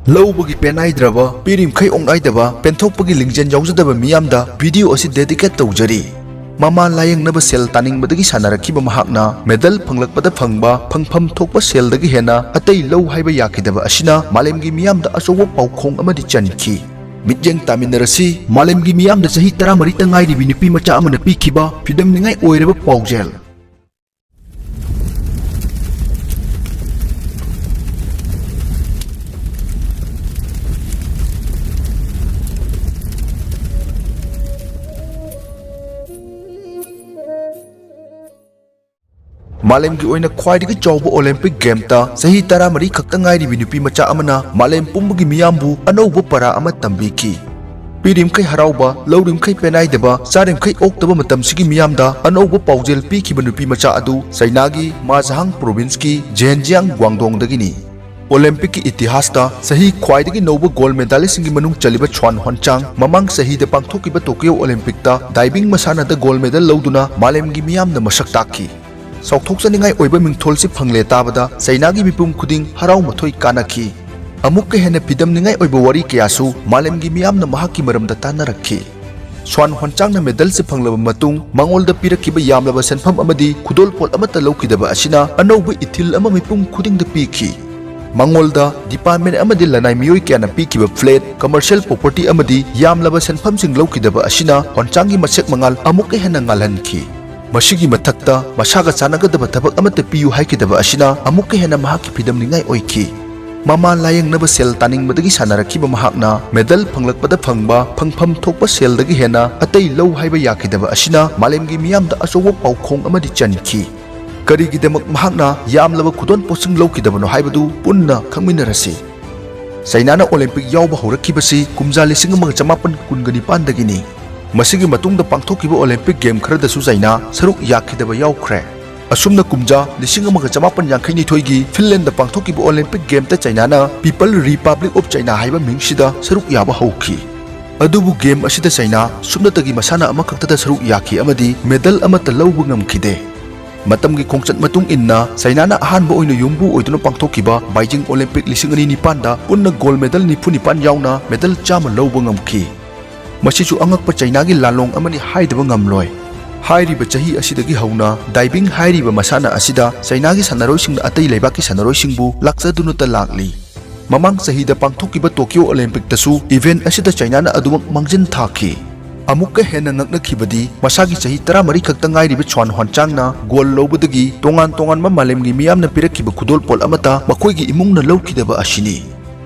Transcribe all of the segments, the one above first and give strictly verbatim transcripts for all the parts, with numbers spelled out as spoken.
ꯂꯧꯕꯒꯤ ꯄꯦꯟꯅꯥꯏꯗ꯭ꯔꯕ, ꯄꯤꯔꯤꯝꯈꯩ ꯑꯣꯛꯅꯥꯏꯗꯕ, ꯄꯦꯟꯊꯣꯛꯄꯒꯤ ꯂꯤꯡꯖꯦꯜ ꯌꯥꯎꯖꯗꯕ ꯃꯤꯌꯥꯝꯗ video ꯑꯁꯤ dedicate ꯇꯧꯖꯔꯤ꯫ ꯃꯃꯥ ꯂꯥꯌꯦꯡꯅꯕ ꯁꯦꯜ ꯇꯥꯅꯤꯡꯕꯗꯒꯤ ꯁꯥꯟꯅꯔꯛꯈꯤꯕ ꯃꯍꯥꯛꯅ medal ꯐꯪꯂꯛꯄꯗ ꯐꯪꯕ ꯐꯪꯐꯝ ꯊꯣꯛꯄ ꯁꯦꯜꯗꯒꯤ ꯍꯦꯟꯅ ꯑꯇꯩ ꯂꯧ ꯍꯥꯏꯕ ꯌꯥꯈꯤꯗꯕ ꯑꯁꯤꯅ ꯃꯥꯂꯦꯝꯒꯤ ꯃꯤꯌꯥꯝꯗ ꯑꯆꯧꯕ ꯄꯥꯎꯈꯣꯡ ꯑꯃꯗꯤ ꯆꯟꯈꯤ꯫ ꯃꯤꯠꯌꯦꯡ ꯇꯥꯃꯤꯟꯅꯔꯁꯤ꯫ ꯃꯥꯂꯦꯝꯒꯤ ꯃꯤꯌꯥꯝꯗ ꯆꯍꯤ ꯇꯔꯥꯃꯔꯤꯇ ꯉꯥꯏꯔꯤꯕꯤ ꯅꯨꯄꯤ ꯃꯆꯥ ꯑꯃꯅ ꯄꯤꯈꯤꯕ ꯐꯤꯗꯝꯅꯤꯡꯉꯥꯏ ꯑꯣꯏꯔꯕ ꯄꯥꯎꯖꯦꯜ꯫ ꯃꯥꯂꯦꯝꯒꯤ ꯑꯣꯏꯅ ꯈ꯭ꯋꯥꯏꯗꯒꯤ ꯆꯥꯎꯕ Olympic Gameꯇ ꯆꯍꯤ ꯇꯔꯥꯃꯔꯤ ꯈꯛꯇ ꯉꯥꯏꯔꯤꯕꯤ ꯅꯨꯄꯤ ꯃꯆꯥ ꯑꯃꯅ ꯃꯥꯂꯦꯝ ꯄꯨꯝꯕꯒꯤ ꯃꯤꯌꯥꯝꯕꯨ ꯑꯅꯧꯕ ꯄꯔꯥ ꯑꯃ ꯇꯝꯕꯤꯈꯤ꯫ ꯄꯤꯔꯤꯝꯈꯩ ꯍꯔꯥꯎꯕ, ꯂꯧꯔꯤꯝꯈꯩ ꯄꯦꯟꯅꯥꯏꯗꯕ, ꯆꯥꯔꯤꯝꯈꯩ ꯑꯣꯛꯇꯕ ꯃꯇꯝꯁꯤꯒꯤ ꯃꯤꯌꯥꯝꯗ ꯑꯅꯧꯕ ꯄꯥꯎꯖꯦꯜ ꯄꯤꯈꯤꯕ ꯅꯨꯄꯤ ꯃꯆꯥ ꯑꯗꯨ ꯆꯩꯅꯥꯒꯤ ꯃꯥꯖꯥꯍꯥꯡ provinceꯀꯤ ꯖꯦꯟꯖꯤꯌꯥꯡ ꯒ꯭ꯋꯥꯡꯗꯣꯡꯗꯒꯤꯅꯤ꯫ Olympicꯀꯤ ꯏꯇꯤꯍꯥꯁꯇ ꯆꯍꯤ ꯈ꯭ꯋꯥꯏꯗꯒꯤ ꯅꯧꯕ gold medalistꯁꯤꯡꯒꯤ ꯃꯅꯨꯡ ꯆꯜꯂꯤꯕ ꯁ꯭ꯋꯥꯟ ꯍꯣꯟꯆꯥꯡ ꯃꯃꯥꯡ ꯆꯍꯤꯗ ꯄꯥꯡꯊꯣꯛꯈꯤꯕ Tokyo Olympicꯇ diving ꯃꯁꯥꯟꯅꯗ gold medal ꯂꯧꯗꯨꯅ ꯃꯥꯂꯦꯝꯒꯤ ꯃꯤꯌꯥꯝꯗ ꯃꯁꯛ ꯇꯥꯛꯈꯤ꯫ ꯆꯥꯎꯊꯣꯛꯆꯅꯤꯡꯉꯥꯏ ꯑꯣꯏꯕ ꯃꯤꯡꯊꯣꯜꯁꯤ ꯐꯪꯂꯦ ꯇꯥꯕꯗ ꯆꯩꯅꯥꯒꯤ ꯃꯤꯄꯨꯝ ꯈꯨꯗꯤꯡ ꯍꯔꯥꯎ ꯃꯊꯣꯏ ꯀꯥꯅꯈꯤ꯫ ꯑꯃꯨꯛꯀ ꯍꯦꯟꯅ ꯐꯤꯗꯝꯅꯤꯡꯉꯥꯏ ꯑꯣꯏꯕ ꯋꯥꯔꯤ ꯀꯌꯥꯁꯨ ꯃꯥꯂꯦꯝꯒꯤ ꯃꯤꯌꯥꯝꯅ ꯃꯍꯥꯛꯀꯤ ꯃꯔꯝꯗ ꯇꯥꯟꯅꯔꯛꯈꯤ꯫ ꯁ꯭ꯋꯥꯟ ꯍꯣꯟꯆꯥꯡꯅ medalꯁꯤ ꯐꯪꯂꯕ ꯃꯇꯨꯡ ꯃꯉꯣꯟꯗ ꯄꯤꯔꯛꯈꯤꯕ ꯌꯥꯝꯂꯕ ꯁꯦꯟꯐꯝ ꯑꯃꯗꯤ ꯈꯨꯗꯣꯜꯄꯣꯠ ꯑꯃꯠꯇ ꯂꯧꯈꯤꯗꯕ ꯑꯁꯤꯅ ꯑꯅꯧꯕ ꯏꯊꯤꯜ ꯑꯃ ꯃꯤꯄꯨꯝ ꯈꯨꯗꯤꯡꯗ ꯄꯤꯈꯤ꯫ ꯃꯉꯣꯟꯗ department ꯑꯃꯗꯤ ꯂꯅꯥꯏ ꯃꯤꯑꯣꯏ ꯀꯌꯥꯅ ꯄꯤꯈꯤꯕ flat, commercial property ꯑꯃꯗꯤ ꯌꯥꯝꯂꯕ ꯁꯦꯟꯐꯝꯁꯤꯡ ꯂꯧꯈꯤꯗꯕ ꯑꯁꯤꯅ ꯍꯣꯟꯆꯥꯡꯒꯤ ꯃꯁꯦꯛ ꯃꯉꯥꯜ ꯑꯃꯨꯛꯀ ꯍꯦꯟꯅ ꯉꯥꯜꯍꯟꯈꯤ꯫ ꯃꯁꯤꯒꯤ ꯃꯊꯛꯇ ꯃꯁꯥꯒ ꯆꯥꯟꯅꯒꯗꯕ ꯊꯕꯛ ꯑꯃꯠꯇ ꯄꯤꯌꯨ ꯍꯥꯏꯈꯤꯗꯕ ꯑꯁꯤꯅ ꯑꯃꯨꯛꯀ ꯍꯦꯟꯅ ꯃꯍꯥꯛꯀꯤ ꯐꯤꯗꯝꯅꯤꯡꯉꯥꯏ ꯑꯣꯏꯈꯤ꯫ ꯃꯃꯥ ꯂꯥꯌꯦꯡꯅꯕ ꯁꯦꯜ ꯇꯥꯅꯤꯡꯕꯗꯒꯤ ꯁꯥꯟꯅꯔꯛꯈꯤꯕ ꯃꯍꯥꯛꯅ medal ꯐꯪꯂꯛꯄꯗ ꯐꯪꯕ ꯐꯪꯐꯝ ꯊꯣꯛꯄ ꯁꯦꯜꯗꯒꯤ ꯍꯦꯟꯅ ꯑꯇꯩ ꯂꯧ ꯍꯥꯏꯕ ꯌꯥꯈꯤꯗꯕ ꯑꯁꯤꯅ ꯃꯥꯂꯦꯝꯒꯤ ꯃꯤꯌꯥꯝꯗ ꯑꯆꯧꯕ ꯄꯥꯎꯈꯣꯡ ꯑꯃꯗꯤ ꯆꯟꯈꯤ꯫ ꯀꯔꯤꯒꯤꯗꯃꯛ ꯃꯍꯥꯛꯅ ꯌꯥꯝꯂꯕ ꯈꯨꯗꯣꯜ ꯄꯣꯠꯁꯤꯡ ꯂꯧꯈꯤꯗꯕꯅꯣ ꯍꯥꯏꯕꯗꯨ ꯄꯨꯟꯅ ꯈꯪꯃꯤꯟꯅꯔꯁꯤ꯫ ꯆꯩꯅꯥꯅ Olympic ꯌꯥꯎꯕ ꯍꯧꯔꯛꯈꯤꯕꯁꯤ ꯀꯨꯝꯖꯥ ꯂꯤꯁꯤꯡ ꯑꯃꯒ ꯆꯃꯥꯄꯟ ꯀꯨꯟꯒ ꯅꯤꯄꯥꯟꯗꯒꯤꯅꯤ꯫ ꯃꯁꯤꯒꯤ ꯃꯇꯨꯡꯗ ꯄꯥꯡꯊꯣꯛꯈꯤꯕ Olympic Game ꯈꯔꯗꯁꯨ ꯆꯩꯅꯥ ꯁꯔꯨꯛ ꯌꯥꯈꯤꯗꯕ ꯌꯥꯎꯈ꯭ꯔꯦ꯫ ꯑꯁꯨꯝꯅ ꯀꯨꯝꯖꯥ ꯂꯤꯁꯤꯡ ꯑꯃꯒ ꯆꯃꯥꯄꯟ ꯌꯥꯡꯈꯩꯅꯤꯊꯣꯏꯒꯤ ꯐꯤꯟꯂꯦꯟꯗ ꯄꯥꯡꯊꯣꯛꯈꯤꯕ Olympic Gameꯇ ꯆꯩꯅꯥꯅ People Republic of China ꯍꯥꯏꯕ ꯃꯤꯡꯁꯤꯗ ꯁꯔꯨꯛ ꯌꯥꯕ ꯍꯧꯈꯤ꯫ ꯑꯗꯨꯕꯨ game ꯑꯁꯤꯗ ꯆꯩꯅꯥ ꯁꯨꯞꯅꯇꯒꯤ ꯃꯁꯥꯟꯅ ꯑꯃꯈꯛꯇꯗ ꯁꯔꯨꯛ ꯌꯥꯈꯤ ꯑꯃꯗꯤ medal ꯑꯃꯠꯇ ꯂꯧꯕ ꯉꯝꯈꯤꯗꯦ꯫ ꯃꯇꯝꯒꯤ ꯈꯣꯡꯆꯠ ꯃꯇꯨꯡ ꯏꯟꯅ ꯆꯩꯅꯥꯅ ꯑꯍꯥꯟꯕ ꯑꯣꯏꯅ ꯌꯨꯝꯕꯨ ꯑꯣꯏꯗꯨꯅ ꯄꯥꯡꯊꯣꯛꯈꯤꯕ ꯕꯥꯏꯖꯤꯡ ꯑꯣꯂꯤꯝꯄꯤꯛ ꯂꯤꯁꯤꯡ ꯑꯅꯤ ꯅꯤꯄꯥꯟꯗ ꯄꯨꯟꯅ ꯒꯣꯜ ꯃꯦꯗꯜ ꯅꯤꯐꯨ ꯅꯤꯄꯥꯟ ꯌꯥꯎꯅ ꯃꯦꯗꯜ ꯆꯥꯝꯃ ꯂꯧꯕ ꯉꯝꯈꯤ꯫ ꯃꯁꯤꯁꯨ ꯑꯉꯛꯄ ꯆꯩꯅꯥꯒꯤ ꯂꯥꯜꯂꯣꯡ ꯑꯃꯅꯤ ꯍꯥꯏꯗꯕ ꯉꯝꯂꯣꯏ꯫ ꯍꯥꯏꯔꯤꯕ ꯆꯍꯤ ꯑꯁꯤꯗꯒꯤ ꯍꯧꯅ diving ꯍꯥꯏꯔꯤꯕ ꯃꯁꯥꯟꯅ ꯑꯁꯤꯗ ꯆꯩꯅꯥꯒꯤ ꯁꯥꯟꯅꯔꯣꯏꯁꯤꯡꯅ ꯑꯇꯩ ꯂꯩꯕꯥꯛꯀꯤ ꯁꯥꯟꯅꯔꯣꯏꯁꯤꯡꯕꯨ ꯂꯥꯛꯆꯗꯨꯅꯇ ꯂꯥꯛꯂꯤ꯫ ꯃꯃꯥꯡ ꯆꯍꯤꯗ ꯄꯥꯡꯊꯣꯛꯈꯤꯕ ꯇꯣꯀꯤꯌꯣ ꯑꯣꯂꯤꯝꯄꯤꯛꯇꯁꯨ event ꯑꯁꯤꯗ ꯆꯩꯅꯥꯅ ꯑꯗꯨꯃꯛ ꯃꯥꯡꯖꯤꯟ ꯊꯥꯈꯤ꯫ ꯑꯃꯨꯛꯀ ꯍꯦꯟꯅ ꯉꯛꯅꯈꯤꯕꯗꯤ ꯃꯁꯥꯒꯤ ꯆꯍꯤ ꯇꯔꯥꯃꯔꯤ ꯈꯛꯇ ꯉꯥꯏꯔꯤꯕ ꯁ꯭ꯋꯥꯟ ꯍ꯭ꯋꯥꯟꯆꯥꯡꯅ ꯒꯣꯜ ꯂꯧꯕꯗꯒꯤ ꯇꯣꯉꯥꯟ ꯇꯣꯉꯥꯟꯕ ꯃꯥꯂꯦꯝꯒꯤ ꯃꯤꯌꯥꯝꯅ ꯄꯤꯔꯛꯈꯤꯕ ꯈꯨꯗꯣꯜꯄꯣꯠ ꯑꯃꯠꯇ ꯃꯈꯣꯏꯒꯤ ꯏꯃꯨꯡꯅ ꯂꯧꯈꯤꯗꯕ ꯑꯁꯤꯅꯤ꯫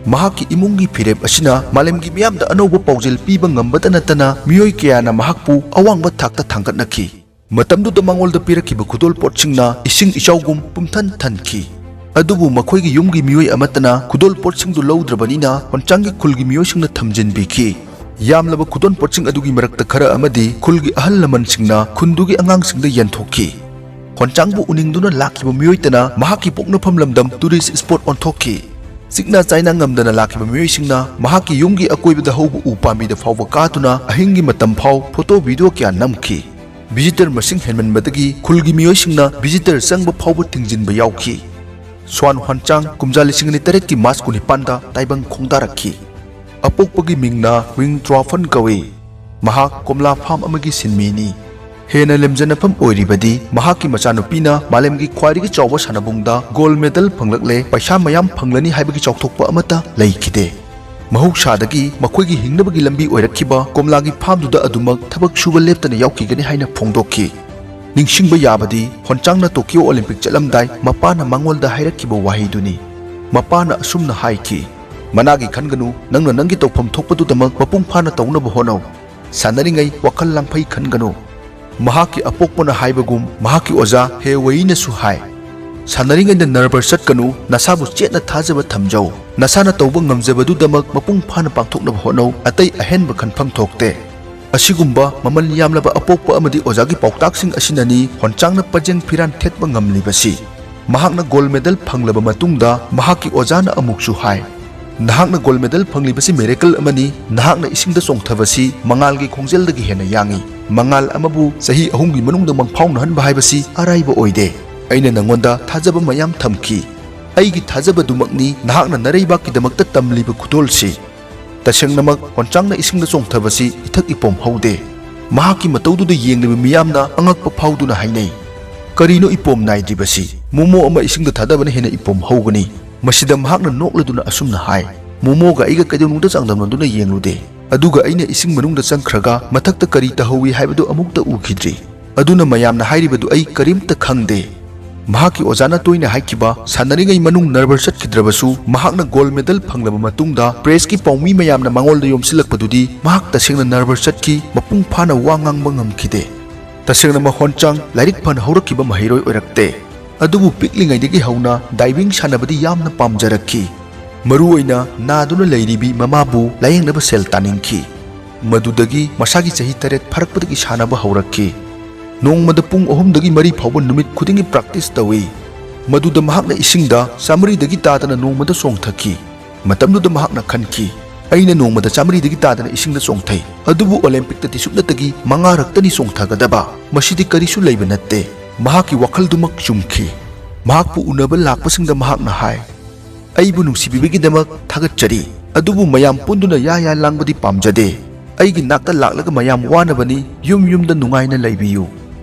ꯃꯍꯥꯛꯀꯤ ꯏꯃꯨꯡꯒꯤ ꯐꯤꯔꯦꯞ ꯑꯁꯤꯅ ꯃꯥꯂꯦꯝꯒꯤ ꯃꯤꯌꯥꯝꯗ ꯑꯅꯧꯕ ꯄꯥꯎꯖꯦꯜ ꯄꯤꯕ ꯉꯝꯕꯇ ꯅꯠꯇꯅ ꯃꯤꯑꯣꯏ ꯀꯌꯥꯅ ꯃꯍꯥꯛꯄꯨ ꯑꯋꯥꯡꯕ ꯊꯥꯛꯇ ꯊꯥꯡꯒꯠꯅꯈꯤ꯫ ꯃꯇꯝꯗꯨꯗ ꯃꯉꯣꯟꯗ ꯄꯤꯔꯛꯈꯤꯕ ꯈꯨꯗꯣꯜꯄꯣꯠꯁꯤꯡꯅ ꯏꯁꯤꯡ ꯏꯆꯥꯎꯒꯨꯝ ꯄꯨꯝꯊꯟ ꯊꯟꯈꯤ꯫ ꯑꯗꯨꯕꯨ ꯃꯈꯣꯏꯒꯤ ꯌꯨꯝꯒꯤ ꯃꯤꯑꯣꯏ ꯑꯃꯠꯇꯅ ꯈꯨꯗꯣꯜꯄꯣꯠꯁꯤꯡꯗꯨ ꯂꯧꯗ꯭ꯔꯕꯅꯤꯅ ꯍꯣꯟꯆꯥꯡꯒꯤ ꯈꯨꯜꯒꯤ ꯃꯤꯑꯣꯏꯁꯤꯡꯅ ꯊꯝꯖꯤꯟꯕꯤꯈꯤ꯫ ꯌꯥꯝꯂꯕ ꯈꯨꯗꯣꯜꯄꯣꯠꯁꯤꯡ ꯑꯗꯨꯒꯤ ꯃꯔꯛꯇ ꯈꯔ ꯑꯃꯗꯤ ꯈꯨꯜꯒꯤ ꯑꯍꯜ ꯂꯃꯟꯁꯤꯡꯅ ꯈꯨꯟꯗꯨꯒꯤ ꯑꯉꯥꯡꯁꯤꯡꯗ ꯌꯦꯟꯊꯣꯛꯈꯤ꯫ ꯍꯣꯟꯆꯥꯡꯕꯨ ꯎꯅꯤꯡꯗꯨꯅ ꯂꯥꯛꯈꯤꯕ ꯃꯤꯑꯣꯏꯇꯅ ꯃꯍꯥꯛꯀꯤ ꯄꯣꯛꯅꯐꯝ ꯂꯝꯗꯝ tourist spot ꯑꯣꯟꯊꯣꯛꯈꯤ꯫ ꯆꯤꯛꯅ ꯆꯥꯏꯅ ꯉꯝꯗꯅ ꯂꯥꯛꯈꯤꯕ ꯃꯤꯑꯣꯏꯁꯤꯡꯅ ꯃꯍꯥꯛꯀꯤ ꯌꯨꯝꯒꯤ ꯑꯀꯣꯏꯕꯗ ꯍꯧꯕ ꯎ ꯄꯥꯝꯕꯤꯗ ꯐꯥꯎꯕ ꯀꯥꯗꯨꯅ ꯑꯍꯤꯡꯒꯤ ꯃꯇꯝ ꯐꯥꯎ photo video ꯀꯌꯥ ꯅꯝꯈꯤ꯫ Visitor ꯃꯁꯤꯡ ꯍꯦꯟꯃꯟꯕꯗꯒꯤ ꯈꯨꯜꯒꯤ ꯃꯤꯑꯣꯏꯁꯤꯡꯅ visitor ꯆꯪꯕ ꯐꯥꯎꯕ ꯊꯤꯡꯖꯤꯟꯕ ꯌꯥꯎꯈꯤ꯫ ꯁ꯭ꯋꯥꯟ ꯍ꯭ꯋꯥꯟꯆꯥꯡ ꯀꯨꯝꯖꯥ ꯂꯤꯁꯤꯡ ꯑꯅꯤ ꯇꯔꯦꯠꯀꯤ ꯃꯥꯔꯆ ꯀꯨꯟꯅꯤꯄꯥꯟꯗ ꯇꯥꯏꯕꯪ ꯈꯣꯡꯗꯥꯔꯛꯈꯤ꯫ ꯑꯄꯣꯛꯄꯒꯤ ꯃꯤꯡꯅ ꯋꯤꯡ ꯇ꯭ꯔꯥꯐꯟ ꯀꯧꯏ꯫ ꯃꯍꯥꯛ ꯀꯣꯝꯂꯥ farm ꯑꯃꯒꯤ ꯁꯤꯟꯃꯤꯅꯤ꯫ ꯍꯦꯟꯅ ꯂꯦꯝꯖꯅꯐꯝ ꯑꯣꯏꯔꯤꯕꯗꯤ ꯃꯍꯥꯛꯀꯤ ꯃꯆꯥꯅꯨꯄꯤꯅ ꯃꯥꯂꯦꯝꯒꯤ ꯈ꯭ꯋꯥꯏꯗꯒꯤ ꯆꯥꯎꯕ ꯁꯥꯟꯅꯕꯨꯡꯗ ꯒꯣꯜ ꯃꯦꯗꯜ ꯐꯪꯂꯛꯂꯦ, ꯄꯩꯁꯥ ꯃꯌꯥꯝ ꯐꯪꯂꯅꯤ ꯍꯥꯏꯕꯒꯤ ꯆꯥꯎꯊꯣꯛꯄ ꯑꯃꯠꯇ ꯂꯩꯈꯤꯗꯦ꯫ ꯃꯍꯧꯁꯥꯗꯒꯤ ꯃꯈꯣꯏꯒꯤ ꯍꯤꯡꯅꯕꯒꯤ ꯂꯝꯕꯤ ꯑꯣꯏꯔꯛꯈꯤꯕ ꯀꯣꯝꯂꯥꯒꯤ farmꯗꯨꯗ ꯑꯗꯨꯃꯛ ꯊꯕꯛ ꯁꯨꯕ ꯂꯦꯞꯇꯅ ꯌꯥꯎꯈꯤꯒꯅꯤ ꯍꯥꯏꯅ ꯐꯣꯡꯗꯣꯛꯈꯤ꯫ ꯅꯤꯡꯁꯤꯡꯕ ꯌꯥꯕꯗꯤ ꯍꯣꯟꯆꯥꯡꯅ ꯇꯣꯀꯤꯌꯣ ꯑꯣꯂꯤꯝꯄꯤꯛ ꯆꯠꯂꯝꯗꯥꯏ ꯃꯄꯥꯅ ꯃꯉꯣꯟꯗ ꯍꯥꯏꯔꯛꯈꯤꯕ ꯋꯥꯍꯩꯗꯨꯅꯤ꯫ ꯃꯄꯥꯅ ꯑꯁꯨꯝꯅ ꯍꯥꯏꯈꯤ, "ꯃꯅꯥꯒꯤ ꯈꯟꯒꯅꯨ, ꯅꯪꯅ ꯅꯪꯒꯤ ꯇꯧꯐꯝ ꯊꯣꯛꯄꯗꯨꯗꯃꯛ ꯃꯄꯨꯡ ꯐꯥꯅ ꯇꯧꯅꯕ ꯍꯣꯠꯅꯧ꯫ ꯁꯥꯟꯅꯔꯤꯉꯩ ꯋꯥꯈꯜ ꯂꯥꯡꯐꯩ ꯈꯟꯒꯅꯨ"꯫ ꯃꯍꯥꯛꯀꯤ ꯑꯄꯣꯛꯄꯅ ꯍꯥꯏꯕꯒꯨꯝ ꯃꯍꯥꯛꯀꯤ ꯑꯣꯖꯥ ꯍꯦ ꯋꯦꯏꯅꯁꯨ ꯍꯥꯏ, "ꯁꯥꯟꯅꯔꯤꯉꯩꯗ nervous ꯆꯠꯀꯅꯨ, ꯅꯁꯥꯕꯨ ꯆꯦꯠꯅ ꯊꯥꯖꯕ ꯊꯝꯖꯧ꯫ ꯅꯁꯥꯅ ꯇꯧꯕ ꯉꯝꯖꯕꯗꯨꯗꯃꯛ ꯃꯄꯨꯡ ꯐꯥꯅ ꯄꯥꯡꯊꯣꯛꯅꯕ ꯍꯣꯠꯅꯧ, ꯑꯇꯩ ꯑꯍꯦꯟꯕ ꯈꯟꯐꯝ ꯊꯣꯛꯇꯦ"꯫ ꯑꯁꯤꯒꯨꯝꯕ ꯃꯃꯜ ꯌꯥꯝꯂꯕ ꯑꯄꯣꯛꯄ ꯑꯃꯗꯤ ꯑꯣꯖꯥꯒꯤ ꯄꯥꯎꯇꯥꯛꯁꯤꯡ ꯑꯁꯤꯅꯅꯤ ꯍꯣꯟꯆꯥꯡꯅ ꯄꯖꯦꯡ ꯐꯤꯔꯥꯟ ꯊꯦꯠꯄ ꯉꯝꯂꯤꯕꯁꯤ꯫ ꯃꯍꯥꯛꯅ ꯒꯣꯜ ꯃꯦꯗꯜ ꯐꯪꯂꯕ ꯃꯇꯨꯡꯗ ꯃꯍꯥꯛꯀꯤ ꯑꯣꯖꯥꯅ ꯑꯃꯨꯛꯁꯨ ꯍꯥꯏ, "ꯅꯍꯥꯛꯅ ꯒꯣꯜ ꯃꯦꯗꯜ ꯐꯪꯂꯤꯕꯁꯤ miracle ꯑꯃꯅꯤ, ꯅꯍꯥꯛꯅ ꯏꯁꯤꯡꯗ ꯆꯣꯡꯊꯕꯁꯤ ꯃꯉꯥꯜꯒꯤ ꯈꯣꯡꯖꯦꯜꯗꯒꯤ ꯍꯦꯟꯅ ꯌꯥꯡꯏ"꯫ ꯃꯉꯥꯜ ꯑꯃꯕꯨ ꯆꯍꯤ ꯑꯍꯨꯝꯒꯤ ꯃꯅꯨꯡꯗ ꯃꯪꯐꯥꯎꯅꯍꯟꯕ ꯍꯥꯏꯕꯁꯤ ꯑꯔꯥꯏꯕ ꯑꯣꯏꯗꯦ꯫ ꯑꯩꯅ ꯅꯉꯣꯟꯗ ꯊꯥꯖꯕ ꯃꯌꯥꯝ ꯊꯝꯈꯤ꯫ ꯑꯩꯒꯤ ꯊꯥꯖꯕꯗꯨꯃꯛꯅꯤ ꯅꯍꯥꯛꯅ ꯅꯔꯩꯕꯥꯛꯀꯤꯗꯃꯛꯇ ꯇꯝꯂꯤꯕ ꯈꯨꯗꯣꯜꯁꯤ꯫ ꯇꯁꯦꯡꯅꯃꯛ, ꯍꯣꯟꯆꯥꯡꯅ ꯏꯁꯤꯡꯗ ꯆꯣꯡꯊꯕꯁꯤ ꯏꯊꯛ ꯏꯄꯣꯝ ꯍꯧꯗꯦ꯫ ꯃꯍꯥꯛꯀꯤ ꯃꯇꯧꯗꯨꯗ ꯌꯦꯡꯂꯤꯕ ꯃꯤꯌꯥꯝꯅ ꯑꯉꯛꯄ ꯐꯥꯎꯗꯨꯅ ꯍꯥꯏꯅꯩ, "ꯀꯔꯤꯅꯣ ꯏꯄꯣꯝ ꯅꯥꯏꯗ꯭ꯔꯤꯕꯁꯤ? ꯃꯣꯃꯣ ꯑꯃ ꯏꯁꯤꯡꯗ ꯊꯥꯗꯕꯅ ꯍꯦꯟꯅ ꯏꯄꯣꯝ ꯍꯧꯒꯅꯤ"꯫ ꯃꯁꯤꯗ ꯃꯍꯥꯛꯅ ꯅꯣꯛꯂꯗꯨꯅ ꯑꯁꯨꯝꯅ ꯍꯥꯏ, "ꯃꯣꯃꯣꯒ ꯑꯩꯒ ꯀꯩꯗꯧꯅꯨꯡꯗ ꯆꯥꯡꯗꯝꯅꯗꯨꯅ ꯌꯦꯡꯂꯨꯗꯦ꯫ ꯑꯗꯨꯒ ꯑꯩꯅ ꯏꯁꯤꯡ ꯃꯅꯨꯡꯗ ꯆꯪꯈ꯭ꯔꯒ ꯃꯊꯛꯇ ꯀꯔꯤ ꯇꯧꯍꯧꯏ ꯍꯥꯏꯕꯗꯨ ꯑꯃꯨꯛꯇ ꯎꯈꯤꯗ꯭ꯔꯤ꯫ ꯑꯗꯨꯅ ꯃꯌꯥꯝꯅ ꯍꯥꯏꯔꯤꯕꯗꯨ ꯑꯩ ꯀꯔꯤꯝꯇ ꯈꯪꯗꯦ"꯫ ꯃꯍꯥꯛꯀꯤ ꯑꯣꯖꯥꯅ ꯇꯣꯏꯅ ꯍꯥꯏꯈꯤꯕ, ꯁꯥꯟꯅꯔꯤꯉꯩ ꯃꯅꯨꯡ ꯅꯔꯚꯁ ꯆꯠꯈꯤꯗ꯭ꯔꯕꯁꯨ, ꯃꯍꯥꯛꯅ ꯒꯣꯜꯗ ꯃꯦꯗꯜ ꯐꯪꯂꯕ ꯃꯇꯨꯡꯗ ꯄ꯭ꯔꯦꯁꯀꯤ ꯄꯥꯎꯃꯤ ꯃꯌꯥꯝꯅ ꯃꯉꯣꯟꯗ ꯌꯣꯝꯁꯤꯜꯂꯛꯄꯗꯨꯗꯤ ꯃꯍꯥꯛ ꯇꯁꯦꯡꯅ ꯅꯔꯚꯁ ꯆꯠꯈꯤ, ꯃꯄꯨꯡ ꯐꯥꯅ ꯋꯥ ꯉꯥꯡꯕ ꯉꯝꯈꯤꯗꯦ꯫ ꯇꯁꯦꯡꯅꯃꯛ ꯍꯣꯟꯆꯥꯡ ꯂꯥꯏꯔꯤꯛ ꯐꯅ ꯍꯧꯔꯛꯈꯤꯕ ꯃꯍꯩꯔꯣꯏ ꯑꯣꯏꯔꯛꯇꯦ꯫ ꯑꯗꯨꯕꯨ ꯄꯤꯛꯂꯤꯉꯩꯗꯒꯤ ꯍꯧꯅ ꯗꯥꯏꯚꯤꯡ ꯁꯥꯟꯅꯕꯗꯤ ꯌꯥꯝꯅ ꯄꯥꯝꯖꯔꯛꯈꯤ꯫ ꯃꯔꯨꯑꯣꯏꯅ ꯅꯥꯗꯨꯅ ꯂꯩꯔꯤꯕꯤ ꯃꯃꯥꯕꯨ ꯂꯥꯌꯦꯡꯅꯕ ꯁꯦꯜ ꯇꯥꯅꯤꯡꯈꯤ꯫ ꯃꯗꯨꯗꯒꯤ ꯃꯁꯥꯒꯤ ꯆꯍꯤ ꯇꯔꯦꯠ ꯐꯥꯔꯛꯄꯗꯒꯤ ꯁꯥꯟꯅꯕ ꯍꯧꯔꯛꯈꯤ꯫ ꯅꯣꯡꯃꯗ ꯄꯨꯡ ꯑꯍꯨꯝꯗꯒꯤ ꯃꯔꯤ ꯐꯥꯎꯕ ꯅꯨꯃꯤꯠ ꯈꯨꯗꯤꯡꯒꯤ ꯄ꯭ꯔꯥꯛꯇꯤꯁ ꯇꯧꯏ꯫ ꯃꯗꯨꯗ ꯃꯍꯥꯛꯅ ꯏꯁꯤꯡꯗ ꯆꯥꯃꯔꯤꯗꯒꯤ ꯇꯥꯗꯅ ꯅꯣꯡꯃꯗ ꯆꯣꯡꯊꯈꯤ꯫ ꯃꯇꯝꯗꯨꯗ ꯃꯍꯥꯛꯅ ꯈꯟꯈꯤ, "ꯑꯩꯅ ꯅꯣꯡꯃꯗ ꯆꯥꯃꯔꯤꯗꯒꯤ ꯇꯥꯗꯅ ꯏꯁꯤꯡꯗ ꯆꯣꯡꯊꯩ, ꯑꯗꯨꯕꯨ ꯑꯣꯂꯦꯝꯄꯤꯛꯇꯗꯤ ꯁꯨꯞꯅꯇꯒꯤ ꯃꯉꯥꯔꯛꯇꯅꯤ ꯆꯣꯡꯊꯒꯗꯕ꯫ ꯃꯁꯤꯗꯤ ꯀꯔꯤꯁꯨ ꯂꯩꯕ ꯅꯠꯇꯦ"꯫ ꯃꯍꯥꯛꯀꯤ ꯋꯥꯈꯜꯗꯨꯃꯛ ꯆꯨꯝꯈꯤ꯫ ꯃꯍꯥꯛꯄꯨ ꯎꯅꯕ ꯂꯥꯛꯄꯁꯤꯡꯗ ꯃꯍꯥꯛꯅ ꯍꯥꯏ, "ꯑꯩꯕꯨ ꯅꯨꯡꯁꯤꯕꯤꯕꯒꯤꯗꯃꯛ ꯊꯥꯒꯠꯆꯔꯤ, ꯑꯗꯨꯕꯨ ꯃꯌꯥꯝ ꯄꯨꯟꯗꯨꯅ ꯌꯥ ꯌꯥ ꯂꯥꯡꯕꯗꯤ ꯄꯥꯝꯖꯗꯦ꯫ ꯑꯩꯒꯤ ꯅꯥꯛꯇ ꯂꯥꯛꯂꯒ ꯃꯌꯥꯝ ꯋꯥꯅꯕꯅꯤ, ꯌꯨꯝ ꯌꯨꯝꯗ ꯅꯨꯡꯉꯥꯏꯅ ꯂꯩꯕꯤꯌꯨ꯫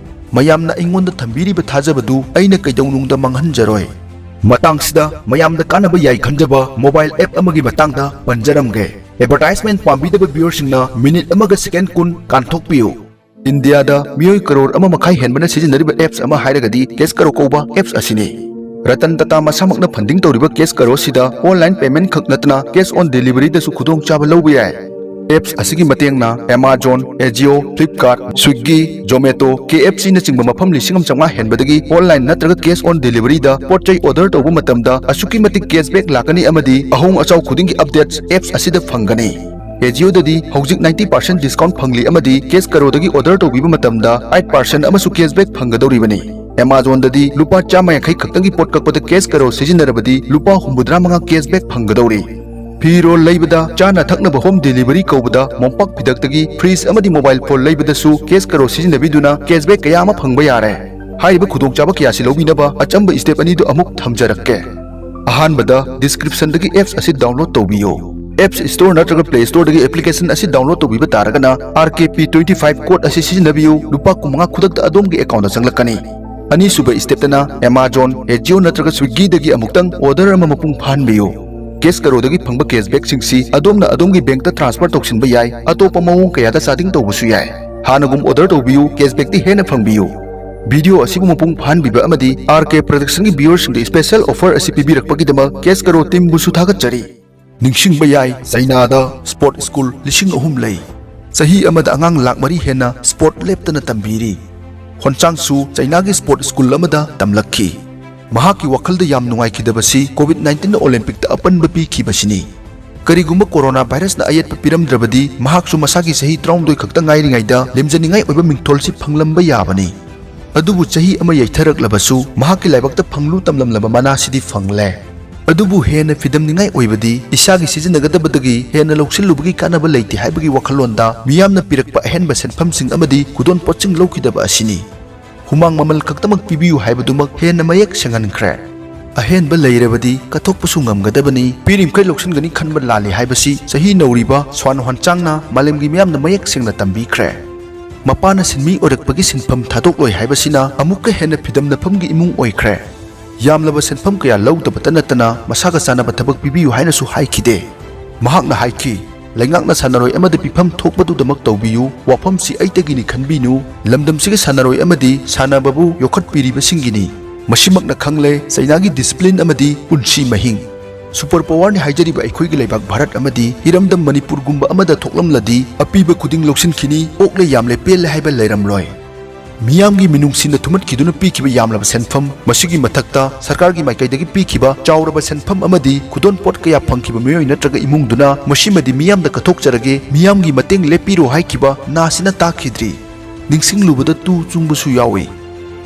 ꯃꯌꯥꯝꯅ ꯑꯩꯉꯣꯟꯗ ꯊꯝꯕꯤꯔꯤꯕ ꯊꯥꯖꯕꯗꯨ ꯑꯩꯅ ꯀꯩꯗꯧꯅꯨꯡꯗ ꯃꯥꯡꯍꯟꯖꯔꯣꯏ"꯫ ꯃꯇꯥꯡꯁꯤꯗ ꯃꯌꯥꯝꯗ ꯀꯥꯟꯅꯕ ꯌꯥꯏ ꯈꯟꯖꯕ ꯃꯣꯕꯥꯏꯜ ꯑꯦꯞ ꯑꯃꯒꯤ ꯃꯇꯥꯡꯗ ꯄꯟꯖꯔꯝꯒꯦ꯫ ꯑꯦꯗꯚꯔꯇꯥꯏꯖꯃꯦꯟ ꯄꯥꯝꯕꯤꯗꯕ ꯚ꯭ꯌꯨꯋꯔꯁꯤꯡꯅ ꯃꯤꯅꯤꯠ ꯑꯃꯒ ꯁꯦꯀꯦꯟ ꯀꯨꯟ ꯀꯥꯟꯊꯣꯛꯄꯤꯌꯨ꯫ ꯏꯟꯗꯤꯌꯥꯗ ꯃꯤꯑꯣꯏ ꯀꯔꯣꯔ ꯑꯃ ꯃꯈꯥꯏ ꯍꯦꯟꯕꯅ ꯁꯤꯖꯤꯟꯅꯔꯤꯕ ꯑꯦꯞꯁ ꯑꯃ ꯍꯥꯏꯔꯒꯗꯤ ꯀꯦꯁ ꯀꯔꯣ ꯀꯧꯕ ꯑꯦꯞꯁ ꯑꯁꯤꯅꯤ꯫ ꯔꯇꯟ ꯇꯥꯇꯥ ꯃꯁꯥꯃꯛꯅ ꯐꯟꯗꯤꯡ ꯇꯧꯔꯤꯕ ꯀꯦꯁ ꯀꯔꯣ ꯑꯁꯤꯗ ꯑꯣꯟꯂꯥꯏꯟ ꯄꯦꯃꯦꯟ ꯈꯛ ꯅꯠꯇꯅ ꯀꯦꯁ ꯑꯣꯟ ꯗꯦꯂꯤꯚꯔꯤꯗꯁꯨ ꯈꯨꯗꯣꯡꯆꯥꯕ ꯂꯧꯕ ꯌꯥꯏ꯫ ꯑꯦꯞꯁ ꯑꯁꯤꯒꯤ ꯃꯇꯦꯡꯅ Amazon, Ajio, Flipkart, Swiggy, Zomato, K F C ꯅꯆꯤꯡꯕ ꯃꯐꯝ ꯂꯤꯁꯤꯡ ꯑꯃ ꯆꯥꯝꯃꯉꯥ ꯍꯦꯟꯕꯗꯒꯤ ꯑꯣꯟꯂꯥꯏꯟ ꯅꯠꯇ꯭ꯔꯒ ꯀꯦꯁ ꯑꯣꯟ ꯗꯦꯂꯤꯚꯔꯤꯗ ꯄꯣꯠ ꯆꯩ ꯑꯣꯔꯗꯔ ꯇꯧꯕ ꯃꯇꯝꯗ ꯑꯁꯨꯛꯀꯤ ꯃꯇꯤꯛ ꯀꯦꯁꯕꯦꯛ ꯂꯥꯛꯀꯅꯤ ꯑꯃꯗꯤ ꯑꯍꯣꯡ ꯑꯆꯥꯎ ꯈꯨꯗꯤꯡꯒꯤ ꯑꯞꯗꯦꯠꯁ ꯑꯦꯞꯁ ꯑꯁꯤꯗ ꯐꯪꯒꯅꯤ꯫ Ajio ꯗꯗꯤ ꯍꯧꯖꯤꯛ ninety percent discount ꯐꯪꯂꯤ ꯑꯃꯗꯤ ꯀꯦꯁ ꯀꯔꯣꯗꯒꯤ ꯑꯣꯔꯗꯔ ꯇꯧꯕꯤꯕ ꯃꯇꯝꯗ eight percent ꯑꯃꯁꯨ ꯀꯦꯁꯕꯦꯛ ꯐꯪꯒꯗꯧꯔꯤꯕꯅꯤ꯫ Amazon ꯗꯗꯤ ꯂꯨꯄꯥ ꯆꯥꯝꯃ ꯌꯥꯡꯈꯩ ꯈꯛꯇꯪꯒꯤ ꯄꯣꯠ ꯀꯛꯄꯗ ꯀꯦꯁ ꯀꯔꯣ ꯁꯤꯖꯤꯟꯅꯔꯕꯗꯤ ꯂꯨꯄꯥ ꯍꯨꯝꯐꯨꯇꯔꯥ ꯃꯉꯥ ꯀꯦꯁꯕꯦꯛ ꯐꯪꯒꯗꯧꯔꯤ꯫ ꯐꯤꯔꯣꯜ ꯂꯩꯕꯗ, ꯆꯥꯅ ꯊꯛꯅꯕ home delivery ꯀꯧꯕꯗ, ꯃꯣꯝꯄꯥꯛ ꯐꯤꯗꯛꯇꯒꯤ fridge ꯑꯃꯗꯤ mobile phone ꯂꯩꯕꯗꯁꯨ cash crore ꯁꯤꯖꯤꯟꯅꯕꯤꯗꯨꯅ cashback ꯀꯌꯥ ꯑꯃ ꯐꯪꯕ ꯌꯥꯔꯦ꯫ ꯍꯥꯏꯔꯤꯕ ꯈꯨꯗꯣꯡꯆꯥꯕ ꯀꯌꯥ ꯑꯁꯤ ꯂꯧꯕꯤꯅꯕ ꯑꯆꯝꯕ step ꯑꯅꯤꯗꯨ ꯑꯃꯨꯛ ꯊꯝꯖꯔꯛꯀꯦ꯫ ꯑꯍꯥꯟꯕꯗ, description ꯗꯒꯤ apps ꯑꯁꯤ download ꯇꯧꯕꯤꯌꯨ꯫ Apps Store ꯅꯠꯇ꯭ꯔꯒ Play Store ꯗꯒꯤ application ꯑꯁꯤ download ꯇꯧꯕꯤꯕ ꯇꯥꯔꯒꯅ, R K P twenty five code ꯑꯁꯤ ꯁꯤꯖꯤꯟꯅꯕꯤꯌꯨ꯫ ꯂꯨꯄꯥ ꯀꯨꯟꯃꯉꯥ ꯈꯨꯗꯛꯇ ꯑꯗꯣꯝꯒꯤ account ꯇ ꯆꯪꯂꯛꯀꯅꯤ꯫ ꯑꯅꯤꯁꯨꯕ step ꯇꯅ Amazon, Ajio ꯅꯠꯇ꯭ꯔꯒ Swiggy ꯗꯒꯤ ꯑꯃꯨꯛꯇꯪ order ꯑꯃ ꯃꯄꯨꯡ ꯐꯥꯍꯟꯕꯤꯌꯨ꯫ Cash crore ꯗꯒꯤ ꯐꯪꯕ cashback ꯁꯤꯡꯁꯤ ꯑꯗꯣꯝꯅ ꯑꯗꯣꯝꯒꯤ bank ꯇ transfer ꯇꯧꯁꯤꯟꯕ ꯌꯥꯏ, ꯑꯇꯣꯞꯄ ꯃꯑꯣꯡ ꯀꯌꯥꯗ charging ꯇꯧꯕꯁꯨ ꯌꯥꯏ꯫ ꯍꯥꯟꯅꯒꯨꯝ order ꯇꯧꯕꯤꯌꯨ, cashback ꯇꯤ ꯍꯦꯟꯅ ꯐꯪꯕꯤꯌꯨ꯫ Video ꯑꯁꯤꯕꯨ ꯃꯄꯨꯡ ꯐꯥꯍꯟꯕꯤꯕ ꯑꯃꯗꯤ R K Production ꯒꯤ viewer ꯁꯤꯡꯗ special offer ꯑꯁꯤ ꯄꯤꯕꯤꯔꯛꯄꯒꯤꯗꯃꯛ cash crore team ꯕꯨꯁꯨ ꯊꯥꯒꯠꯆꯔꯤ꯫ ꯅꯤꯡꯁꯤꯡꯕ ꯌꯥꯏ, ꯆꯩꯅꯥꯗ sport school ꯂꯤꯁꯤꯡ ꯑꯍꯨꯝ ꯂꯩ꯫ ꯆꯍꯤ ꯑꯃꯗ ꯑꯉꯥꯡ ꯂꯥꯈ ꯃꯔꯤ ꯍꯦꯟꯅ sport ꯂꯦꯞꯇꯅ ꯇꯝꯕꯤꯔꯤ꯫ ꯍꯣꯟꯆꯥꯡꯁꯨ ꯆꯩꯅꯥꯒꯤ sport school ꯑꯃꯗ ꯇꯝꯂꯛꯈꯤ꯫ ꯃꯍꯥꯛꯀꯤ ꯋꯥꯈꯜꯗ ꯌꯥꯝ ꯅꯨꯡꯉꯥꯏꯈꯤꯗꯕꯁꯤ COVID nineteen ꯅ Olympic ꯇ ꯑꯄꯟꯕ ꯄꯤꯈꯤꯕꯁꯤꯅꯤ꯫ ꯀꯔꯤꯒꯨꯝꯕ corona virus ꯅ ꯑꯌꯦꯠꯄ ꯄꯤꯔꯝꯗ꯭ꯔꯕꯗꯤ, ꯃꯍꯥꯛꯁꯨ ꯃꯁꯥꯒꯤ ꯆꯍꯤ ꯇꯔꯥꯍꯨꯝꯗꯣꯏ ꯈꯛꯇ ꯉꯥꯏꯔꯤꯉꯩꯗ ꯂꯦꯝꯖꯅꯤꯡꯉꯥꯏ ꯑꯣꯏꯕ ꯃꯤꯡꯊꯣꯜꯁꯤ ꯐꯪꯂꯝꯕ ꯌꯥꯕꯅꯤ꯫ ꯑꯗꯨꯕꯨ ꯆꯍꯤ ꯑꯃ ꯌꯩꯊꯔꯛꯂꯕꯁꯨ, ꯃꯍꯥꯛꯀꯤ ꯂꯥꯏꯕꯛꯇ ꯐꯪꯂꯨ ꯇꯝꯂꯝꯂꯕ ꯃꯅꯥꯁꯤꯗꯤ ꯐꯪꯂꯦ꯫ ꯑꯗꯨꯕꯨ ꯍꯦꯟꯅ ꯐꯤꯗꯝꯅꯤꯡꯉꯥꯏ ꯑꯣꯏꯕꯗꯤ, ꯏꯁꯥꯒꯤ ꯁꯤꯖꯤꯟꯅꯒꯗꯕꯗꯒꯤ ꯍꯦꯟꯅ ꯂꯧꯁꯤꯜꯂꯨꯕꯒꯤ ꯀꯥꯟꯅꯕ ꯂꯩꯇꯦ ꯍꯥꯏꯕꯒꯤ ꯋꯥꯈꯜꯂꯣꯟꯗ ꯃꯤꯌꯥꯝꯅ ꯄꯤꯔꯛꯄ ꯑꯍꯦꯟꯕ ꯁꯦꯟꯐꯝꯁꯤꯡ ꯑꯃꯗꯤ ꯈꯨꯗꯣꯟꯄꯣꯠꯁꯤꯡ ꯂꯧꯈꯤꯗꯕ ꯑꯁꯤꯅꯤ꯫ ꯍꯨꯃꯥꯡ ꯃꯃꯜ ꯈꯛꯇꯃꯛ ꯄꯤꯕꯤꯌꯨ ꯍꯥꯏꯕꯗꯨꯃꯛ ꯍꯦꯟꯅ ꯃꯌꯦꯛ ꯁꯦꯡꯍꯟꯈ꯭ꯔꯦ꯫ ꯑꯍꯦꯟꯕ ꯂꯩꯔꯕꯗꯤ ꯀꯠꯊꯣꯛꯄꯁꯨ ꯉꯝꯒꯗꯕꯅꯤ, ꯄꯤꯔꯤꯃꯈꯩ ꯂꯧꯁꯤꯟꯒꯅꯤ ꯈꯟꯕ ꯂꯥꯜꯂꯤ ꯍꯥꯏꯕꯁꯤ ꯆꯍꯤ ꯅꯧꯔꯤꯕ ꯁ꯭ꯋꯥꯟ ꯍ꯭ꯋꯥꯟꯆꯥꯡꯅ ꯃꯥꯂꯦꯝꯒꯤ ꯃꯤꯌꯥꯝꯅ ꯃꯌꯦꯛ ꯁꯦꯡꯅ ꯇꯝꯕꯤꯈ꯭ꯔꯦ꯫ ꯃꯄꯥꯅ ꯁꯤꯟꯃꯤ ꯑꯣꯏꯔꯛꯄꯒꯤ ꯁꯤꯟꯐꯝ ꯊꯥꯗꯣꯛꯂꯣꯏ ꯍꯥꯏꯕꯁꯤꯅ ꯑꯃꯨꯛꯀ ꯍꯦꯟꯅ ꯐꯤꯗꯝꯅꯐꯝꯒꯤ ꯏꯃꯨꯡ ꯑꯣꯏꯈ꯭ꯔꯦ꯫ ꯌꯥꯝꯂꯕ ꯁꯦꯟꯐꯝ ꯀꯌꯥ ꯂꯧꯗꯕꯇ ꯅꯠꯇꯅ ꯃꯁꯥꯒ ꯆꯥꯟꯅꯕ ꯊꯕꯛ ꯄꯤꯕꯤꯌꯨ ꯍꯥꯏꯅꯁꯨ ꯍꯥꯏꯈꯤꯗꯦ꯫ ꯃꯍꯥꯛꯅ ꯍꯥꯏꯈꯤ, "ꯂꯩꯉꯥꯛꯅ ꯁꯥꯟꯅꯔꯣꯏ ꯑꯃꯗ ꯄꯤꯐꯝ ꯊꯣꯛꯄꯗꯨꯗꯃꯛ ꯇꯧꯕꯤꯌꯨ, ꯋꯥꯐꯝꯁꯤ ꯑꯩꯇꯒꯤꯅꯤ ꯈꯟꯕꯤꯅꯨ, ꯂꯝꯗꯝꯁꯤꯒꯤ ꯁꯥꯟꯅꯔꯣꯏ ꯑꯃꯗꯤ ꯁꯥꯟꯅꯕꯕꯨ ꯌꯣꯛꯈꯠꯄꯤꯔꯤꯕꯁꯤꯡꯒꯤꯅꯤ꯫ ꯃꯁꯤꯃꯛꯅ ꯈꯪꯂꯦ, ꯆꯩꯅꯥꯒꯤ discipline ꯑꯃꯗꯤ ꯄꯨꯟꯁꯤ ꯃꯍꯤꯡ꯫ Super power ꯅꯤ ꯍꯥꯏꯖꯔꯤꯕ ꯑꯩꯈꯣꯏꯒꯤ ꯂꯩꯕꯥꯛ ꯚꯥꯔꯠ ꯑꯃꯗꯤ ꯏꯔꯝꯗꯝ ꯃꯅꯤꯄꯨꯔꯒꯨꯝꯕ ꯑꯃꯗ ꯊꯣꯛꯂꯝꯂꯗꯤ, ꯑꯄꯤꯕ ꯈꯨꯗꯤꯡ ꯂꯧꯁꯤꯟꯈꯤꯅꯤ, ꯑꯣꯛꯂꯦ ꯌꯥꯝꯂꯦ ꯄꯦꯜꯂꯦ ꯍꯥꯏꯕ ꯂꯩꯔꯝꯂꯣꯏ꯫ ꯃꯤꯌꯥꯝꯒꯤ ꯃꯤꯅꯨꯡꯁꯤꯅ ꯊꯨꯝꯍꯠꯈꯤꯗꯨꯅ ꯄꯤꯈꯤꯕ ꯌꯥꯝꯂꯕ ꯁꯦꯟꯐꯝ, ꯃꯁꯤꯒꯤ ꯃꯊꯛꯇ ꯁꯔꯀꯥꯔꯒꯤ ꯃꯥꯏꯀꯩꯗꯒꯤ ꯄꯤꯈꯤꯕ ꯆꯥꯎꯔꯕ ꯁꯦꯟꯐꯝ ꯑꯃꯗꯤ ꯈꯨꯗꯣꯟꯄꯣꯠ ꯀꯌꯥ ꯐꯪꯈꯤꯕ ꯃꯤꯑꯣꯏ ꯅꯠꯇ꯭ꯔꯒ ꯏꯃꯨꯡꯗꯨꯅ ꯃꯁꯤꯃꯗꯤ ꯃꯤꯌꯥꯝꯗ ꯀꯠꯊꯣꯛꯆꯔꯒꯦ, ꯃꯤꯌꯥꯝꯒꯤ ꯃꯇꯦꯡ ꯂꯦꯞꯄꯤꯔꯣ ꯍꯥꯏꯈꯤꯕ ꯅꯥꯁꯤꯅ ꯇꯥꯈꯤꯗ꯭ꯔꯤ꯫ ꯅꯤꯡꯁꯤꯡꯂꯨꯕꯗ ꯇꯨ ꯆꯨꯡꯕꯁꯨ ꯌꯥꯎꯏ"꯫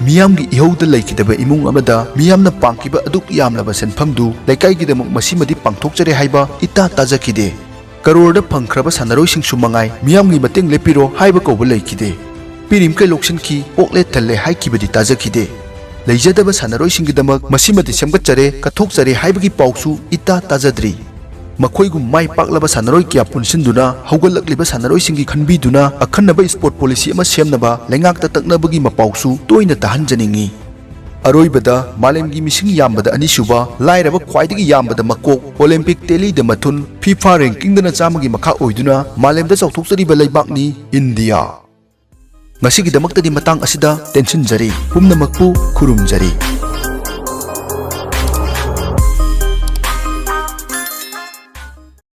ꯃꯤꯌꯥꯝꯒꯤ ꯏꯍꯧꯗ ꯂꯩꯈꯤꯗꯕ ꯏꯃꯨꯡ ꯑꯃꯗ ꯃꯤꯌꯥꯝꯅ ꯄꯥꯡꯈꯤꯕ ꯑꯗꯨꯛ ꯌꯥꯝꯂꯕ ꯁꯦꯟꯐꯝꯗꯨ ꯂꯩꯀꯥꯏꯒꯤꯗꯃꯛ ꯃꯁꯤꯃꯗꯤ ꯄꯥꯡꯊꯣꯛꯆꯔꯦ ꯍꯥꯏꯕ ꯏꯇꯥ ꯇꯥꯖꯈꯤꯗꯦ꯫ ꯀꯔꯣꯔꯗ ꯐꯪꯈ꯭ꯔꯕ ꯁꯥꯟꯅꯔꯣꯏꯁꯤꯡꯁꯨ ꯃꯉꯥꯏ ꯃꯤꯌꯥꯝꯒꯤ ꯃꯇꯦꯡ ꯂꯦꯞꯄꯤꯔꯣ ꯍꯥꯏꯕ ꯀꯧꯕ ꯂꯩꯈꯤꯗꯦ꯫ ꯄꯤꯔꯤꯝꯈꯩ ꯂꯧꯁꯤꯟꯈꯤ, ꯑꯣꯛꯂꯦ ꯊꯜꯂꯦ ꯍꯥꯏꯈꯤꯕꯗꯤ ꯇꯥꯖꯈꯤꯗꯦ꯫ ꯂꯩꯖꯗꯕ ꯁꯥꯟꯅꯔꯣꯏꯁꯤꯡꯒꯤꯗꯃꯛ ꯃꯁꯤꯃꯗꯤ ꯁꯦꯝꯒꯠꯆꯔꯦ, ꯀꯠꯊꯣꯛꯆꯔꯦ ꯍꯥꯏꯕꯒꯤ ꯄꯥꯎꯁꯨ ꯏꯇꯥ ꯇꯥꯖꯗ꯭ꯔꯤ꯫ ꯃꯈꯣꯏꯒꯨꯝ ꯃꯥꯏ ꯄꯥꯛꯂꯕ ꯁꯥꯟꯅꯔꯣꯏ ꯀꯌꯥ ꯄꯨꯟꯁꯤꯟꯗꯨꯅ ꯍꯧꯒꯠꯂꯛꯂꯤꯕ ꯁꯥꯟꯅꯔꯣꯏꯁꯤꯡꯒꯤ ꯈꯟꯕꯤꯗꯨꯅ ꯑꯈꯟꯅꯕ ꯏꯁꯄꯣꯔꯠ ꯄꯣꯂꯤꯁꯤ ꯑꯃ ꯁꯦꯝꯅꯕ ꯂꯩꯉꯥꯛꯇ ꯇꯛꯅꯕꯒꯤ ꯃꯄꯥꯎꯁꯨ ꯇꯣꯏꯅ ꯇꯥꯍꯟꯖꯅꯤꯡꯏ꯫ ꯑꯔꯣꯏꯕꯗ, ꯃꯥꯂꯦꯝꯒꯤ ꯃꯤꯁꯤꯡ ꯌꯥꯝꯕꯗ ꯑꯅꯤꯁꯨꯕ, ꯂꯥꯏꯔꯕ ꯈ꯭ꯋꯥꯏꯗꯒꯤ ꯌꯥꯝꯕꯗ ꯃꯀꯣꯛ, ꯑꯣꯂꯦꯝꯄꯤꯛ ꯇꯦꯂꯤꯗ ꯃꯊꯨꯟ, ꯐꯤꯐꯥ ꯔꯦꯡꯀꯤꯡꯗꯅ ꯆꯥꯝꯃꯒꯤ ꯃꯈꯥ ꯑꯣꯏꯗꯨꯅ ꯃꯥꯂꯦꯝꯗ ꯆꯥꯎꯊꯣꯛꯆꯔꯤꯕ ꯂꯩꯕꯥꯛꯅꯤ ꯏꯟꯗꯤꯌꯥ꯫ ꯉꯁꯤꯒꯤꯗꯃꯛꯇꯗꯤ ꯃꯇꯥꯡ ꯑꯁꯤꯗ ꯇꯦꯟꯁꯤꯟꯖꯔꯤ꯫ ꯄꯨꯝꯅꯃꯛꯄꯨ ꯈꯨꯔꯨꯝꯖꯔꯤ꯫